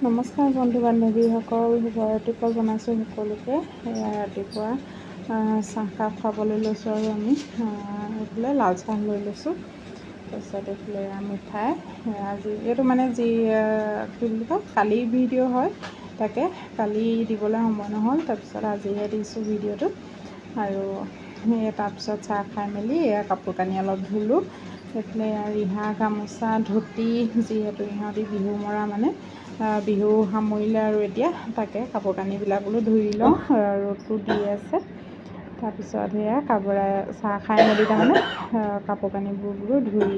নমস্কাৰ বন্ধু বান্ধৱীসকল, শুভ ৰাতিপুৱা জনাইছোঁ সকলোকে। এয়া ৰাতিপুৱা চাহকাপ খাবলৈ লৈছোঁ আৰু আমি এইফালে লাল চাহ লৈ লৈছোঁ। তাৰপিছত এইফালে মিঠাই। আজি এইটো মানে যি কি বুলি কয়, কালিৰ ভিডিঅ' হয়। তাকে কালি দিবলৈ সময় নহ'ল, তাৰপিছত আজিহে দিছোঁ ভিডিঅ'টো। আৰু এই তাৰপিছত চাহ খাই মেলি এয়া কাপোৰ কানি অলপ ধুলোঁ। এইফালে ৰিহা, গামোচা, ধুতি, যিহেতু ইহঁতি বিহু মৰা মানে বিহু সামৰিলে আৰু এতিয়া তাকে কাপোৰ কানিবিলাক বোলো ধুই লওঁ, ৰ'দটো দি আছে। তাৰপিছত সেয়া কাপোৰ চাহ খাই মেলি তাৰমানে কাপোৰ কানিবোৰ বোলো ধুই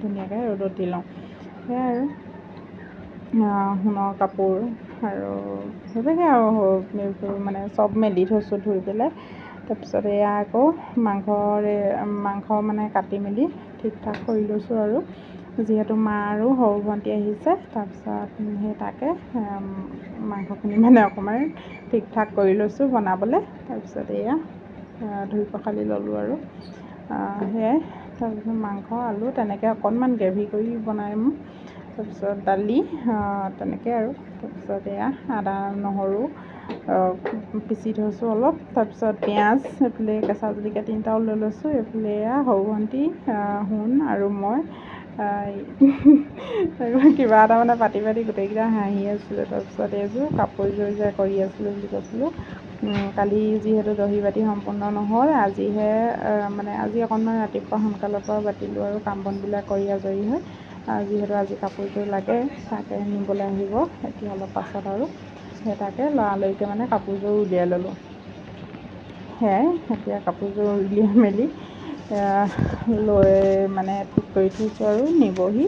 ধুনীয়াকৈ ৰ'দত দি লওঁ। সেয়াই আৰু সোণৰ কাপোৰ আৰু সেইভাগে আৰু মানে চব মেলি থৈছোঁ ধুই পেলাই। তাৰপিছত এয়া আকৌ মাংসৰে মাংস মানে কাটি মেলি ঠিক ঠাক কৰি লৈছোঁ আৰু যিহেতু মা আৰু সৰু ভণ্টি আহিছে। তাৰপিছত সেই তাকে মাংসখিনি মানে অকণমান ঠিক ঠাক কৰি লৈছোঁ বনাবলৈ। তাৰপিছত এয়া ধুই পখালি ল'লোঁ আৰু সেয়াই। তাৰপিছত মাংস আলু তেনেকৈ অকণমান গ্ৰেভি কৰি বনাম, তাৰপিছত দালি তেনেকৈ আৰু। তাৰপিছত এয়া আদা নহৰু পিচি থৈছোঁ অলপ, তাৰপিছত পিঁয়াজ, এইফালে কেঁচা জলকীয়া তিনিটাও লৈ লৈছোঁ। এইফালে এয়া সৰু ভণ্টি, সোণ আৰু মই কিবা এটা মানে পাতি পাতি গোটেইকেইটা হাঁহি আছিলোঁ। তাৰপিছত এইযোৰ কাপোৰযোৰ যে কৰি আছিলোঁ বুলি কৈছিলোঁ, কালি যিহেতু দহি বাতি সম্পূৰ্ণ নহ'ল, আজিহে মানে আজি অকণমান ৰাতিপুৱা সোনকালৰ পৰা বাতিলোঁ আৰু কাম বনবিলাক কৰি আজৰি হৈ, যিহেতু আজি কাপোৰযোৰ লাগে, তাকে নিবলৈ আহিব এতিয়া অলপ পাছত আৰু সেই তাকে লৰালৰিকৈ মানে কাপোৰযোৰ উলিয়াই ল'লোঁ। সেয়াই এতিয়া কাপোৰযোৰ উলিয়াই মেলি লৈ মানে ঠিক কৰি থৈছোঁ আৰু নিবহি।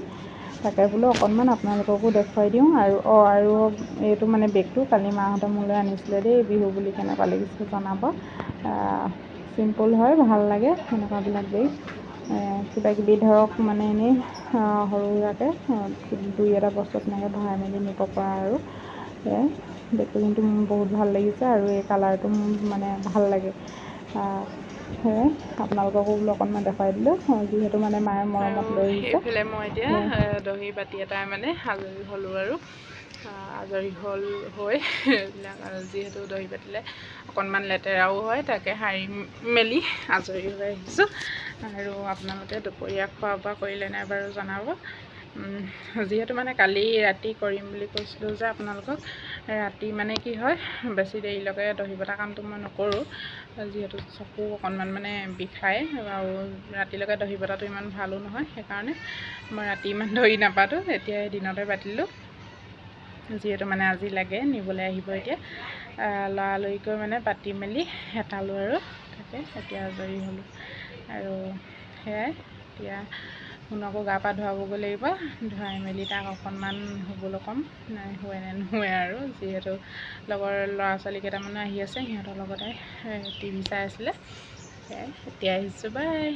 তাকে বোলো অকণমান আপোনালোককো দেখুৱাই দিওঁ। আৰু অঁ, আৰু এইটো মানে বেগটো কালি মাহঁতে মোলৈ আনিছিলে দেই বিহু বুলি, কেনেকুৱা লাগিছে জনাব। চিম্পুল হয়, ভাল লাগে এনেকুৱাবিলাক বেগ। কিবা কিবি ধৰক মানে এনেই সৰু সুৰাকৈ দুই এটা বস্তু তেনেকৈ ভৰাই মেলি নিব পৰা আৰু সেয়াই। বেগটো কিন্তু মোৰ বহুত ভাল লাগিছে আৰু এই কালাৰটো মোৰ মানে ভাল লাগে। সেয়াই আপোনালোককো বোলো অকণমান দেখুৱাই দিলোঁ, যিহেতু মানে মায়ে মৰমত লৈ আহিছে। এইফালে মই এতিয়া দহি বাতি এটাই মানে আজৰি হ'লোঁ আৰু আজৰি হ'ল হৈ এইবিলাক আৰু যিহেতু দহি বাতিলে অকণমান লেতেৰাও হয়, তাকে সাৰি মেলি আজৰি হৈ আহিছোঁ। আৰু আপোনালোকে দুপৰীয়া খোৱা বোৱা কৰিলে নাই বাৰু জনাব। যিহেতু মানে কালি ৰাতি কৰিম বুলি কৈছিলোঁ যে আপোনালোকক, ৰাতি মানে কি হয়, বেছি দেৰিলৈকে দহি বটা কামটো মই নকৰোঁ, যিহেতু চকু অকণমান মানে বিষায় আৰু ৰাতিলৈকে দহি বটাটো ইমান ভালো নহয়, সেইকাৰণে মই ৰাতি ইমান দহি নাপাতোঁ। এতিয়া দিনতে পাতিলোঁ, যিহেতু মানে আজি লাগে নিবলৈ আহিব এতিয়া, লৰালৰিকৈ মানে পাতি মেলি এটালোঁ আৰু তাকে এতিয়া আজৰি হ'লোঁ। আৰু সেয়াই এতিয়া সোণকো গা পা ধুৱাবগৈ লাগিব, ধুৱাই মেলি তাক অকণমান শুবলৈ ক'ম, নাই শুৱে নে নুশুৱে আৰু যিহেতু লগৰ ল'ৰা ছোৱালী কেইটামানো আহি আছে, সিহঁতৰ লগতে টিভি চাই আছিলে। সেয়াই এতিয়া আহিছোঁ, বাই।